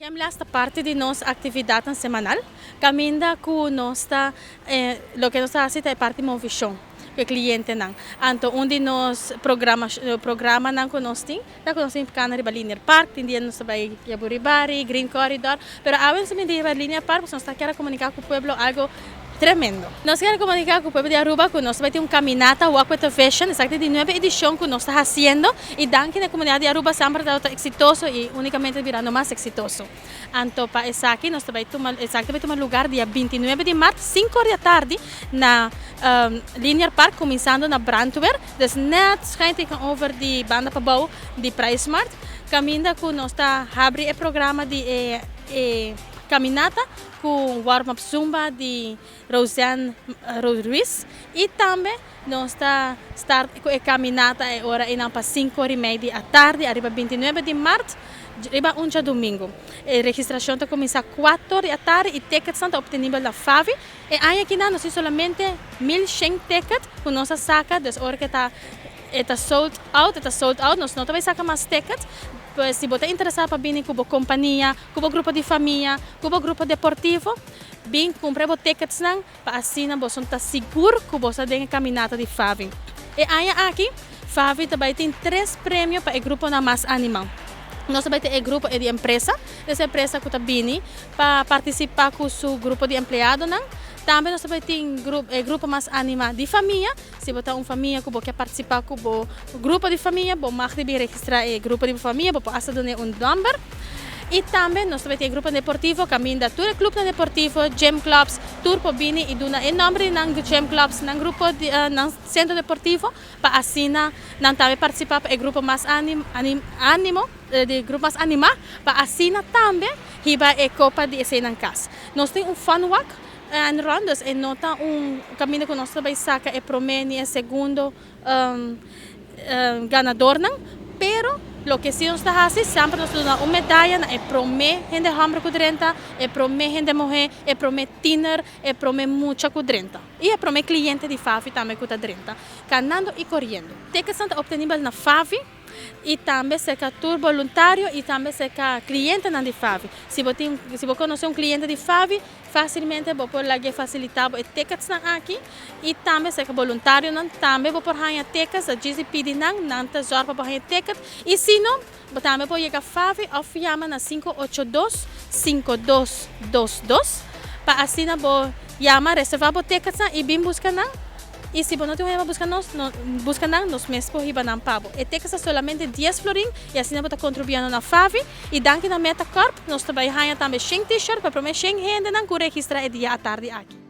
Chemlas ta parti di nos actividadnan semanal, caminda cu nos ta, loke nos ta haci ta e parti movicion cu e clientenan. Anto un di nos programa programanan cu nos tin ta cu nos tin cana riba Linear Park, tin dia nos ta bay Yaburibari, Green Corridor, pero awe nos ta bini riba Linear Park pasobra nos ta kier a comunica cu pueblo algo tremendo. Nos kier a comunica cu pueblo di Aruba cu nos ta bay tin un caminata Walk with a Vision, esaki ta di nuebe edicion cu nos ta haciendo y danki na e comunidad di Aruba semper ta exitoso y unicamente ta birando mas exitoso. Anto pa esaki nos ta bay tuma, esaki ta bay tuma lugar dia 29 di mart, 5 or di atardi na Linear Park cuminsando na Brandweer, dus net schuin tegenover di banda pabou di Pricemart, caminda cu nos ta habri e programa di e caminata cu warm up zumba di Roseanne Ruiz y tambe nos ta start cu e caminata e ora eynan pa 5 or y mei di atardi ariba 29 di mart riba un djadomingo. E registracion ta cuminsa 4 or di atardi y ticketsnan ta obtenibel na Favi. E aña akinan nos tin solamente 1100 ticket cu nos a saca, dus ora cu e ta e ta sold out, e ta sold out, nos no ta bay saca mas ticket. Pues si bo ta interesa pa bini cu bo compania, cu bo grupo di famia, cu bo grupo deportivo, bin cumpra bo ticketsnan pa asina boso ta sigur cu bo ta den e caminata di Favi. E aña aki, Favi ta bay tin tres premio pa e gruponan mas anima. Nos ta bay tin e grupo e di empresa, des empresa cu ta bini pa participa cu su grupo di empleadonan. Tambe nos ta bay tin e grupo mas anima di famia. Si bo ta un famia cu bo kier participa cu bo grupo di famia, bo mag di bin registra e grupo di bo famia, bo por hasta duna un nomber. Y tambe nos ta bay tin e grupo deportivo caminda tur e clubnan deportivo, gym clubs, tur por bini y duna e nomber di nan gym clubs, nan grupo di nan centro deportivo pa asina nan tambe participa pa e grupo mas animo, di grupo mas anima pa asina tambe hiba e copa di esey nan cas. Nos tin un fun walk and run, dus e no ta un caminda cu nos ta bay saca e prome ni e segundo ganadornan, pero loke si nos ta haci, semper nos ta duna un medaya na e prome hende homber cu drenta, e prome hende muhe, e prome tiener, e prome mucha cu drenta y e prome cliente di Favi tambe cu ta drenta, canando y coriendo. Tickets ta obtenibel na Favi y tambe cerca tur voluntario y tambe cerca clientenan di Favi. Si bo tin, si bo conoce un cliente di Favi, facilmente bo por lag'e facilita bo e ticketsnan aki y tambe cerca voluntarionan tambe bo por haña tickets, da djis di pidi nan, nan ta zorg pa bo haña ticket y si no, bo tambe por yega Favi of yama na 582 5222 pa asina bo yama, reserva bo ticketsnan y bin busca nan. Y si bo no tin pa busca nos, no, busca nan, nos mes por hiba nan pa bo. E tickets ta solamente 10 florin y asina bo ta contribuyendo na Favi. Y danki na Metacorp, nos ta bay haña tambe 100 t-shirt pa prome 100 hendenan cu registra e dia atardi aki.